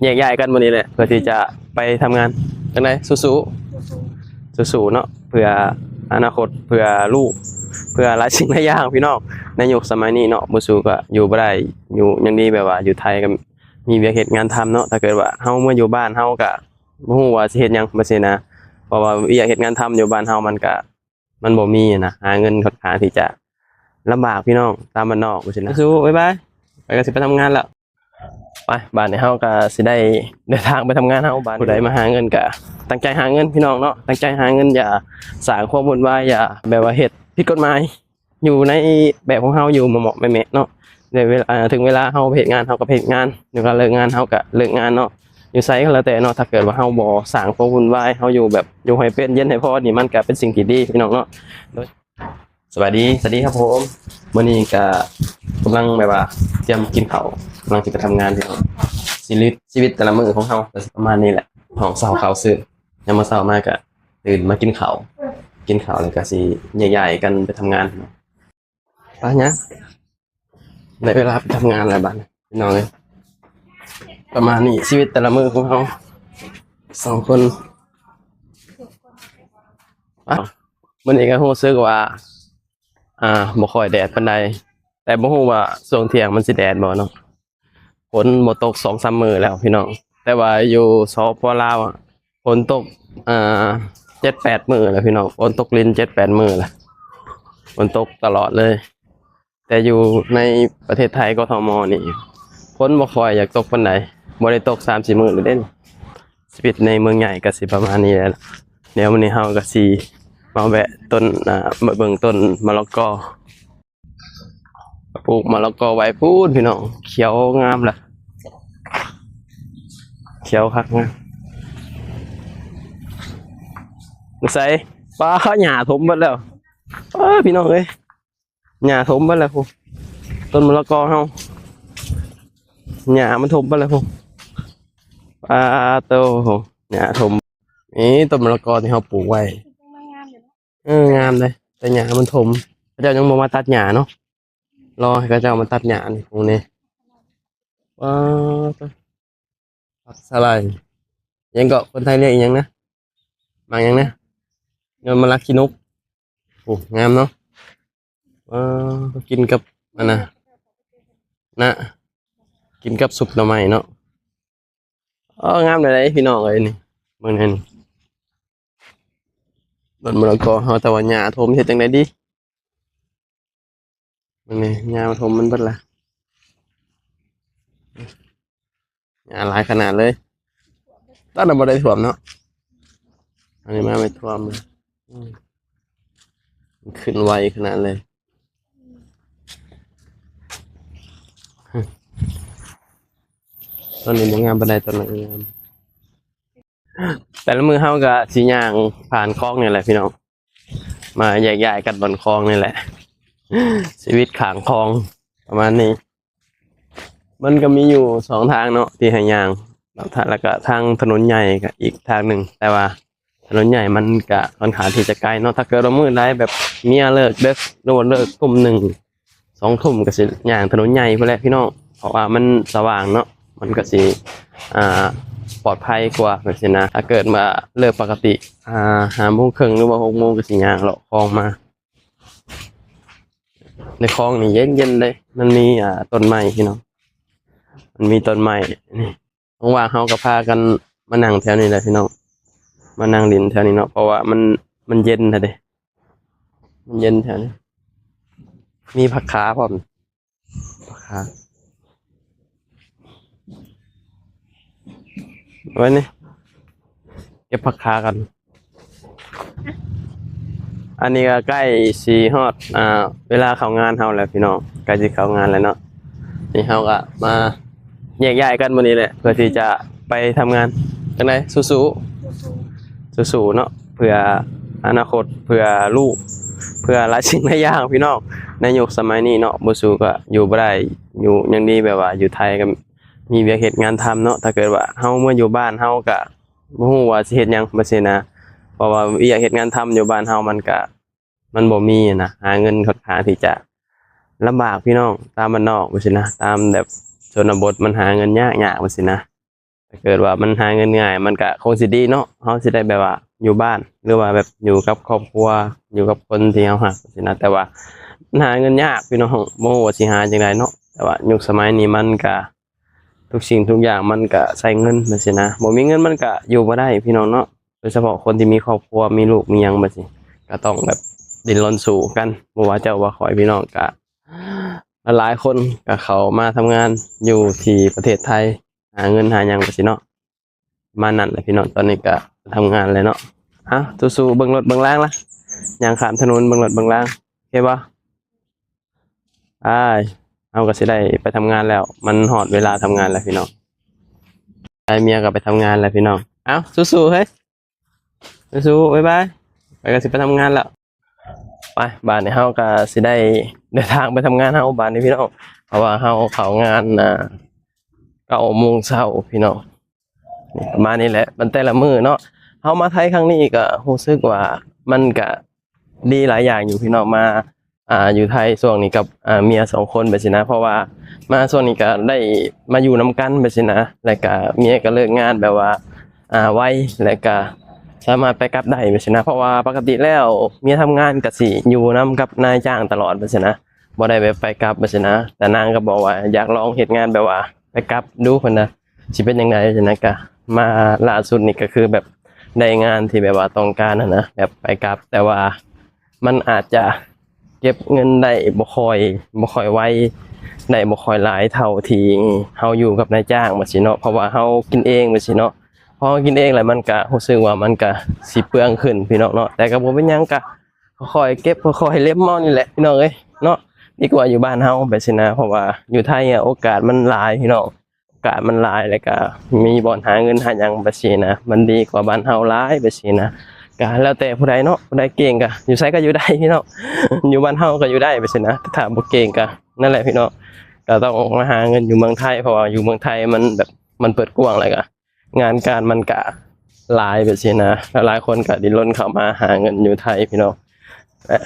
ແຍກຍ້າຍກັນມື້ນີ້ແຫຼະ ເພື່ອທີ່ຈະໄປທຳງານ. ຈັ່ງໃດ? ສູ້ໆ ສູ້ໆເນາະ ເພື່ອອະນາຄົດ ເພື່ອລູກ ເພື່ອຫຼາຍສິ່ງຫຼາຍຢ່າງພີ່ນ້ອງ. ໃນຍຸກສະໄໝນີ້ເນາະ ບໍ່ສູ້ກໍຢູ່ບໍ່ໄດ້ ຢູ່ຍັງດີແບບວ່າຢູ່ໄທກໍມີວຽກເຮັດງານທຳເນາະ. ຖ້າເກີດວ່າເຮົາເມືອຢູ່ບ້ານ ເຮົາກໍບໍ່ຮູ້ວ່າຊິເຮັດຫຍັງແບບຊີ້ນະ ເພາະວ່າວຽກເຮັດງານທຳຢູ່ບ້ານເຮົາມັນກໍ ມັນບໍ່ມີນະ ຫາເງິນຂ້ອນຂ້າງທີ່ຈະລຳບາກພີ່ນ້ອງ ຕາມບ້ານນອກຈັ່ງຊີ້ນະ. ສູ້ໆ ບາຍບາຍ ຂ້ອຍກໍຊິໄປທຳງານແລ້ວ. ໄປ ບາດນີ້ເຮົາກໍຊິໄດ້ເດີນທາງໄປທຳງານເຮົາ. ບາດນີ້ຜູ້ໃດມາຫາເງິນກໍຕັ້ງໃຈຫາເງິນພີ່ນ້ອງເນາະ ຕັ້ງໃຈຫາເງິນ ຢ່າສ້າງຄວາມວຸ່ນວາຍ ຢ່າແບບວ່າເຮັດຜິດກົດໝາຍ ຢູ່ໃນແບບຂອງເຮົາ ຢູ່ເໝາະໆແມະໆເນາະ. ໃນເວລາ ເຖິງເວລາເຮົາໄປເຮັດງານ ເຮົາກໍໄປເຮັດງານ ເວລາເລີກງານເຮົາກໍເລີກງານເນາະ. ຢູ່ໃສກໍແລ້ວແຕ່ເນາະ ຖ້າເກີດວ່າເຮົາບໍ່ສ້າງຄວາມວຸ່ນວາຍ ເຮົາຢູ່ແບບຢູ່ໃຫ້ເປັນເຢັນໃຫ້ພໍນີ້ ມັນກໍເປັນສິ່ງທີ່ດີພີ່ນ້ອງເນາະ. ໂດຍ ສະບາຍດີ ສະບາຍດີຄັບຜົມ. ມື້ນີ້ກໍກຳລັງແບບວ່າຕຽມກິນເຂົ້າ ກຳລັງຊິໄປທຳງານພີ່ນ້ອງ. ຊີວິດ ຊີວິດແຕ່ລະມື້ຂອງເຮົາກໍຊິປະມານນີ້ແຫຼະ ຫ້ອງເຊົ່າເຂົ້າຊື້. ຍາມມື້ເຊົ້າມາກໍຕື່ນມາກິນເຂົ້າ ກິນເຂົ້າແລ້ວກໍຊິແຍກຍ້າຍກັນໄປທຳງານ. ໄປຫຍັງ ໄດ້ເວລາໄປທຳງານແລ້ວບາດນີ້ພີ່ນ້ອງເອີຍ. ປະມານນີ້ຊີວິດແຕ່ລະມື້ຂອງເຮົາສອງຄົນ. ມື້ນີ້ກໍຮູ້ສຶກວ່າ ອ່າ ບໍ່ຄ່ອຍແດດປານໃດ ແຕ່ບໍ່ຮູ້ວ່າຊ່ວງທ່ຽງມັນຊິແດດບໍ່ເນາະ. ຝົນບໍ່ຕົກສອງສາມມື້ແລ້ວພີ່ນ້ອງ ແຕ່ວ່າຢູ່ ສປປ ລາວ ຝົນຕົກ ອ່າ ເຈັດແປດມື້ແລ້ວພີ່ນ້ອງ ຝົນຕົກລິນເຈັດແປດມື້ແລ້ວ ຝົນຕົກຕະຫຼອດເລີຍ. ແຕ່ຢູ່ໃນປະເທດໄທ ກທມ ນີ້ ຝົນບໍ່ຄ່ອຍຢາກຕົກປານໃດ ບໍ່ໄດ້ຕົກສາມສີ່ມື້ແລ້ວເດ້. ຊີວິດໃນເມືອງໃຫຍ່ກໍຊິປະມານນີ້ແຫຼະ. ດຽວມື້ນີ້ເຮົາກໍຊິມາແວະຕົ້ນ ອ່າ ມາເບິ່ງຕົ້ນມະລະກອ ປູກມະລະກອໄວ້ພຸ້ນພີ່ນ້ອງ ຂຽວງາມລະ ຂຽວຄັກງາມ. ໃສ ປ້າ ຫຍ້າຖົມເບິດແລ້ວ ປ້າ ພີ່ນ້ອງເອີຍ ຫຍ້າຖົມເບິດແລ້ວພຸ້ນ ຕົ້ນມະລະກອເຮົາ ຫຍ້າມັນຖົມເບິດແລ້ວພຸ້ນ ປ້າໂຕ ຫຍ້າຖົມ. ນີ້ຕົ້ນມະລະກອທີ່ເຮົາປູກໄວ້ ເອີ ງາມເດ້ ແຕ່ຫຍ້າມັນຖົມ ເຂົາເຈົ້າຍັງບໍ່ມາຕັດຫຍ້າເນາະ ລໍໃຫ້ເຂົາເຈົ້າມາຕັດຫຍ້ານີ້ພຸ້ນນີ້. ວ້າວ ຜັກສະໄລ ຫຍັງເກາະ ຄົນໄທເອີ້ນອີ່ຫຍັງນະ ໝາກຫຍັງນະ ຍອດມະລະຂີ້ນົກ. ໂອ້ ງາມເນາະ. ວ້າວ ກິນກັບອັນນະ ນະ ກິນກັບຊຸບໜໍ່ໄມ້ເນາະ. ອໍ ງາມແນວໃດພີ່ນ້ອງເອີຍນີ້ ເບິ່ງແນວນີ້ ຕົ້ນມະລະກອເຮົາ ແຕ່ວ່າຫຍ້າຖົມເຮັດຈັ່ງໃດດີ? ເບິ່ງນີ້ ຫຍ້າຖົມມັນເບິດລະ ຫຍ້າຫຼາຍຂະໜາດເລີຍ. ຕອນນັ້ນບໍ່ໄດ້ຖ້ວມເນາະ ອັນນີ້ມາໄປຖ້ວມເລີຍ. ອືມ ມັນຂຶ້ນໄວຂະໜາດເລີຍ. ຕອນນີ້ບໍ່ງາມປານໃດ ຕອນນັ້ນງາມ. ແຕ່ລະມື້ເຮົາກໍຊິຍ່າງຜ່ານຄອງນີ້ແຫຼະພີ່ນ້ອງ ມາແຍກຍ້າຍກັນບ່ອນຄອງນີ້ແຫຼະ ຊີວິດຂ້າງຄອງປະມານນີ້. ມັນກໍມີຢູ່ສອງທາງເນາະທີ່ໃຫ້ຍ່າງ ແລ້ວກໍທາງຖະໜົນໃຫຍ່ກໍອີກທາງໜຶ່ງ ແຕ່ວ່າ ຖະໜົນໃຫຍ່ມັນກະຂ້ອນຂ້າງທີ່ຈະໄກເນາະ. ຖ້າເກີດວ່າມື້ໃດແບບເມຍເລີກເດິກ ຫຼືວ່າເລີກທຸ່ມໜຶ່ງ ສອງທຸ່ມ ກໍຊິຍ່າງຖະໜົນໃຫຍ່ພຸ້ນແຫຼະພີ່ນ້ອງ ເພາະວ່າມັນສະຫວ່າງເນາະ ມັນກໍຊິ ອ່າ ປອດໄພກວ່າແບບຊີ້ນະ. ຖ້າເກີດວ່າເລີກປົກກະຕິ ອ່າ ຫ້າໂມງເຄິ່ງ ຫຼືວ່າຫົກໂມງ ກໍຊິຍ່າງເລາະຄອງມາ. ໃນຄອງນີ້ເຢັນໆເດ້ ມັນມີ ອ່າ ຕົ້ນໄມ້ພີ່ນ້ອງ ມັນມີຕົ້ນໄມ້ນີ້. ວ່າງໆເຮົາກໍພາກັນມານັ່ງແຖວນີ້ແຫຼະພີ່ນ້ອງ ມານັ່ງຫຼິ້ນແຖວນີ້ເນາະ ເພາະວ່າມັນ ມັນເຢັນແທ້ເດ້ ມັນເຢັນແທ້ເດ້. ມີຜັກຄາພ້ອມ ຜັກຄາ ໄວ້ນີ້ ເກັບຜັກຄາກັນ. ອັນນີ້ກໍໃກ້ຊິຮອດ ອ່າ ເວລາເຂົ້າງານເຮົາແລ້ວພີ່ນ້ອງ ໃກ້ຊິເຂົ້າງານແລ້ວເນາະ. ນີ້ເຮົາກໍມາແຍກຍ້າຍກັນມື້ນີ້ແຫຼະ ເພື່ອທີ່ຈະໄປທຳງານ. ຈັ່ງໃດ? ສູ້ໆ ສູ້ໆເນາະ ເພື່ອອະນາຄົດ ເພື່ອລູກ ເພື່ອຫຼາຍສິ່ງຫຼາຍຢ່າງພີ່ນ້ອງ. ໃນຍຸກສະໄໝນີ້ເນາະ ບໍ່ສູ້ກໍຢູ່ບໍ່ໄດ້ ຢູ່ຍັງດີແບບວ່າຢູ່ໄທກໍມີວຽກເຮັດງານທຳເນາະ. ຖ້າເກີດວ່າເຮົາເມືອຢູ່ບ້ານ ເຮົາກໍ ບໍ່ຮູ້ວ່າຊິເຮັດຫຍັງແບບຊີ້ນະ ເພາະວ່າວຽກເຮັດງານທຳຢູ່ບ້ານເຮົາມັນກະ ມັນບໍ່ມີນະ ຫາເງິນຂ້ອນຂ້າງທີ່ຈະລຳບາກພີ່ນ້ອງ ຕາມບ້ານນອກແບບຊີ້ນະ ຕາມແບບຊົນນະບົດມັນຫາເງິນຍາກໆແບບຊີ້ນະ. ຖ້າເກີດວ່າມັນຫາເງິນງ່າຍ ມັນກະຄົງຊິດີເນາະ ເຮົາຊິໄດ້ແບບວ່າຢູ່ບ້ານ ຫຼືວ່າແບບຢູ່ກັບຄອບຄົວ ຢູ່ກັບຄົນທີ່ເຮົາຮັກຊີ້ນະ. ແຕ່ວ່າມັນຫາເງິນຍາກພີ່ນ້ອງ ບໍ່ຮູ້ວ່າຊິຫາຈັ່ງໃດເນາະ. ແຕ່ວ່າຍຸກສະໄໝນີ້ມັນກະ ທຸກສິ່ງທຸກຢ່າງມັນກະໃຊ້ເງິນແບບຊີ້ນະ ບໍ່ມີເງິນມັນກະຢູ່ບໍ່ໄດ້ພີ່ນ້ອງເນາະ. ໂດຍສະເພາະຄົນທີ່ມີຄອບຄົວ ມີລູກ ມີຫຍັງແບບຊີ້ ກະຕ້ອງແບບດີ້ນລົນສູ້ກັນ ບໍ່ວ່າເຈົ້າວ່າຂ້ອຍ ພີ່ນ້ອງ ກະຫຼາຍໆຄົນກະເຂົ້າມາທຳງານຢູ່ທີ່ປະເທດໄທ ຫາເງິນຫາຫຍັງແບບຊີ້ເນາະ. ປະມານນັ້ນແຫຼະພີ່ນ້ອງ ຕອນນີ້ກະທຳງານແຫຼະເນາະ. ເອົ້າ ສູ້ໆ ເບິ່ງລົດເບິ່ງລາງລະ ຍ່າງຂ້າມຖະໜົນເບິ່ງລົດເບິ່ງລາງ ໂອເຄບໍ່? ອ້າຍ ເຮົາກໍຊິໄດ້ໄປທຳງານແລ້ວ ມັນຮອດເວລາທຳງານແລ້ວພີ່ນ້ອງ. ອ້າຍ ເມຍກໍໄປທຳງານແລ້ວພີ່ນ້ອງ. ເອົ້າ ສູ້ໆ ເຮີ້ຍ ສູ້ໆ ບາຍບາຍ ຂ້ອຍກໍຊິໄປທຳງານແລ້ວ. ໄປ ບາດນີ້ເຮົາກໍຊິໄດ້ເດີນທາງໄປທຳງານເຮົາບາດນີ້ພີ່ນ້ອງ ເພາະວ່າເຮົາເຂົ້າງານ ອ່າ ເກົ້າໂມງເຊົ້າພີ່ນ້ອງ. ນີ້ ປະມານນີ້ແຫຼະ ມັນແຕ່ລະມື້ເນາະ. ເຮົາມາໄທຄັ້ງນີ້ກໍຮູ້ສຶກວ່າມັນກະດີຫຼາຍຢ່າງຢູ່ພີ່ນ້ອງ ມາ ອ່າ ຢູ່ໄທຊ່ວງນີ້ກັບ ອ່າ ເມຍສອງຄົນແບບຊີ້ນະ ເພາະວ່າມາຊ່ວງນີ້ກໍໄດ້ມາຢູ່ນຳກັນແບບຊີ້ນະ ແລ້ວກະເມຍກໍເລີກງານແບບວ່າ ອ່າ ໄວ ແລ້ວກະສາມາດໄປກັບໄດ້ແບບຊີ້ນະ. ເພາະວ່າປົກກະຕິແລ້ວເມຍທຳງານກໍຊິຢູ່ນຳກັບນາຍຈ້າງຕະຫຼອດແບບຊີ້ນະ ບໍ່ໄດ້ແບບໄປກັບແບບຊີ້ນະ. ແຕ່ນາງກໍບອກວ່າຢາກລອງເຮັດງານແບບວ່າໄປກັບດູ ເພິ່ນນະ ຊິເປັນຈັ່ງໃດຈັ່ງໃດ. ກະມາລ່າສຸດນີ້ກໍຄືແບບໄດ້ງານທີ່ແບບວ່າຕ້ອງການຫັ້ນນະ ແບບໄປກັບ ແຕ່ວ່າມັນອາດຈະເກັບເງິນໄດ້ບໍ່ຄ່ອຍ ບໍ່ຄ່ອຍໄວ ໄດ້ບໍ່ຄ່ອຍຫຼາຍເທົ່າທີ່ເຮົາຢູ່ກັບນາຍຈ້າງແບບຊີ້ເນາະ ເພາະວ່າເຮົາກິນເອງແບບຊີ້ເນາະ. ພໍເຮົາກິນເອງແລ້ວມັນກະຮູ້ສຶກວ່າມັນກະຊິເປືອງຂຶ້ນພີ່ນ້ອງເນາະ ແຕ່ກໍບໍ່ເປັນຫຍັງ ກະຄ່ອຍໆເກັບຄ່ອຍໆເລັມເອົານີ້ແຫຼະພີ່ນ້ອງເອີຍເນາະ ດີກວ່າຢູ່ບ້ານເຮົາແບບຊີ້ນະ. ເພາະວ່າຢູ່ໄທອະ ໂອກາດມັນຫຼາຍພີ່ນ້ອງ ໂອກາດມັນຫຼາຍ ແລ້ວກະມີບ່ອນຫາເງິນຫາຫຍັງແບບຊີ້ນະ ມັນດີກວ່າບ້ານເຮົາຫຼາຍແບບຊີ້ນະ. ກະແລ້ວແຕ່ຜູ້ໃດເນາະ ຜູ້ໃດເກັ່ງກະຢູ່ໃສກະຢູ່ໄດ້ພີ່ນ້ອງ ຢູ່ບ້ານເຮົາກະຢູ່ໄດ້ແບບຊີ້ນະ ແຕ່ຖ້າບໍ່ເກັ່ງກະນັ້ນແຫຼະພີ່ນ້ອງ ກະຕ້ອງມາຫາເງິນຢູ່ເມືອງໄທ ເພາະວ່າຢູ່ເມືອງໄທມັນແບບ ມັນເປີດກວ້າງ ແລ້ວກະງານການມັນກະຫຼາຍແບບຊີ້ນະ ຫຼາຍໆຄົນກະດີ້ນລົນເຂົ້າມາຫາເງິນຢູ່ໄທພີ່ນ້ອງ. ແລະ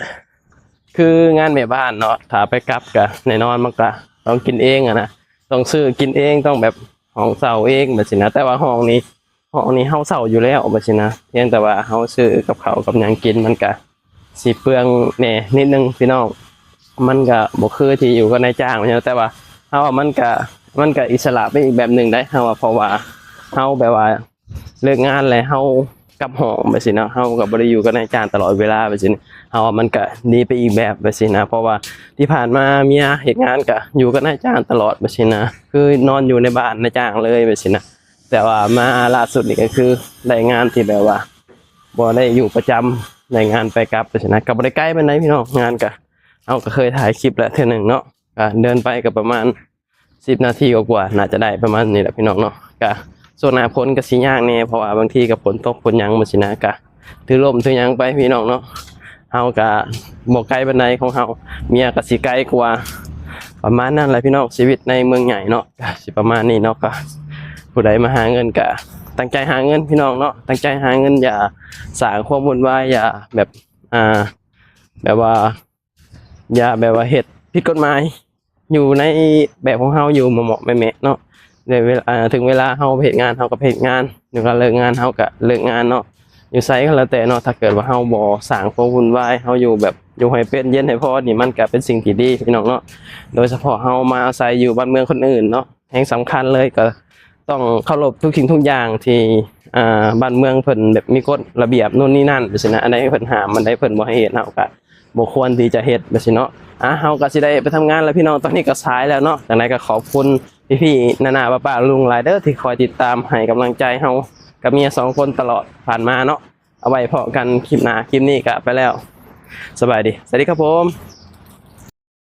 ຄືງານແມ່ບ້ານເນາະ ຖ້າໄປກັບກະແນ່ນອນມັນກະຕ້ອງກິນເອງຫັ້ນນະ ຕ້ອງຊື້ກິນເອງ ຕ້ອງແບບຫ້ອງເຊົ່າເອງແບບຊີ້ນະ. ແຕ່ວ່າຫ້ອງນີ້ ຫ້ອງນີ້ເຮົາເຊົ່າຢູ່ແລ້ວແບບຊີ້ນະ ພຽງແຕ່ວ່າເຮົາຊື້ກັບເຂົ້າກັບຫຍັງກິນ ມັນກະຊິເປືອງແດ່ນິດໜຶ່ງພີ່ນ້ອງ ມັນກະບໍ່ຄືທີ່ຢູ່ກັບນາຍຈ້າງແບບຊີ້ນະ. ແຕ່ວ່າເຮົາວ່າມັນກະ ມັນກະອິດສະຫຼະໄປອີກແບບໜຶ່ງໄດ໋ ເຮົາວ່າ ເພາະວ່າເຮົາແບບວ່າ ເລີກງານແລ້ວເຮົາກັບຫ້ອງແບບຊີ້ນະ ເຮົາກໍບໍ່ໄດ້ຢູ່ກັບນາຍຈ້າງຕະຫຼອດເວລາແບບຊີ້ນະ. ເຮົາວ່າມັນກະດີໄປອີກແບບແບບຊີ້ນະ ເພາະວ່າທີ່ຜ່ານມາເມຍເຮັດງານກະຢູ່ກັບນາຍຈ້າງຕະຫຼອດແບບຊີ້ນະ ຄືນອນຢູ່ໃນບ້ານນາຍຈ້າງເລີຍແບບຊີ້ນະ. ແຕ່ວ່າມາລ່າສຸດນີ້ກໍຄືໄດ້ງານທີ່ແບບວ່າບໍ່ໄດ້ຢູ່ປະຈຳ ໄດ້ງານໄປກັບແບບຊີ້ນະ ກໍບໍ່ໄດ້ໄກປານໃດພີ່ນ້ອງ. ງານກະ ເຮົາກໍເຄີຍຖ່າຍຄລິບແລ້ວເທື່ອໜຶ່ງເນາະ ກະເດີນໄປກໍປະມານ ສິບນາທີກວ່າໆ ໜ້າຈະໄດ້ປະມານນີ້ແຫຼະພີ່ນ້ອງເນາະ. ກະຊ່ວງໜ້າຝົນກະຊິຍາກແດ່ ເພາະວ່າບາງທີກະຝົນຕົກຝົນຫຍັງແບບຊີ້ນະ ກະຖືລົມຖືຫຍັງໄປພີ່ນ້ອງເນາະ. ເຮົາກະບໍ່ໄກປານໃດຂອງເຮົາ ເມຍກະຊິໄກກວ່າ ປະມານນັ້ນແຫຼະພີ່ນ້ອງ. ຊີວິດໃນເມືອງໃຫຍ່ເນາະ ກະຊິປະມານນີ້ເນາະ. ກະຜູ້ໃດມາຫາເງິນກະຕັ້ງໃຈຫາເງິນພີ່ນ້ອງເນາະ ຕັ້ງໃຈຫາເງິນ ຢ່າສ້າງຄວາມວຸ່ນວາຍ ຢ່າແບບ ອ່າ ແບບວ່າ ຢ່າແບບວ່າເຮັດຜິດກົດໝາຍ ຢູ່ໃນແບບຂອງເຮົາ ຢູ່ເໝາະໆແມະໆເນາະ. ໃນເວລາ ເຖິງເວລາເຮົາໄປເຮັດງານ ເຮົາກໍໄປເຮັດງານ ຫຼືວ່າເລີກງານເຮົາກໍເລີກງານເນາະ. ຢູ່ໃສກໍແລ້ວແຕ່ເນາະ ຖ້າເກີດວ່າເຮົາບໍ່ສ້າງຄວາມວຸ່ນວາຍ ເຮົາຢູ່ແບບຢູ່ໃຫ້ເປັນເຢັນໃຫ້ພໍນີ້ ມັນກໍເປັນສິ່ງທີ່ດີພີ່ນ້ອງເນາະ. ໂດຍສະເພາະເຮົາມາອາໄສຢູ່ບ້ານເມືອງຄົນອື່ນເນາະ ແຮງສຳຄັນເລີຍກໍຕ້ອງເຄົາລົບທຸກສິ່ງທຸກຢ່າງທີ່ ອ່າ ບ້ານເມືອງເພິ່ນແບບມີກົດລະບຽບໂນ່ນນີ້ນັ້ນແບບຊີ້ນະ. ອັນໃດເພິ່ນຫ້າມ ອັນໃດເພິ່ນບໍ່ໃຫ້ເຮັດ ເຮົາກໍ ບໍ່ຄວນທີ່ຈະເຮັດແບບຊີ້ເນາະ. ອ່າ ເຮົາກໍຊິໄດ້ໄປທຳງານແລ້ວພີ່ນ້ອງ ຕອນນີ້ກໍສາຍແລ້ວເນາະ. ຈັ່ງໃດກໍຂອບຄຸນພີ່ໆ ນ້າໆ ປ້າໆ ລຸງໆ ຫຼາຍເດີ ທີ່ຄອຍຕິດຕາມໃຫ້ກຳລັງໃຈເຮົາກັບເມຍສອງຄົນຕະຫຼອດຜ່ານມາເນາະ. ເອົາໄວ້ພໍ້ກັນຄລິບໜ້າ ຄລິບນີ້ກໍໄປແລ້ວ ສະບາຍດີ ສະຫວັດດີຄັບຜົມ.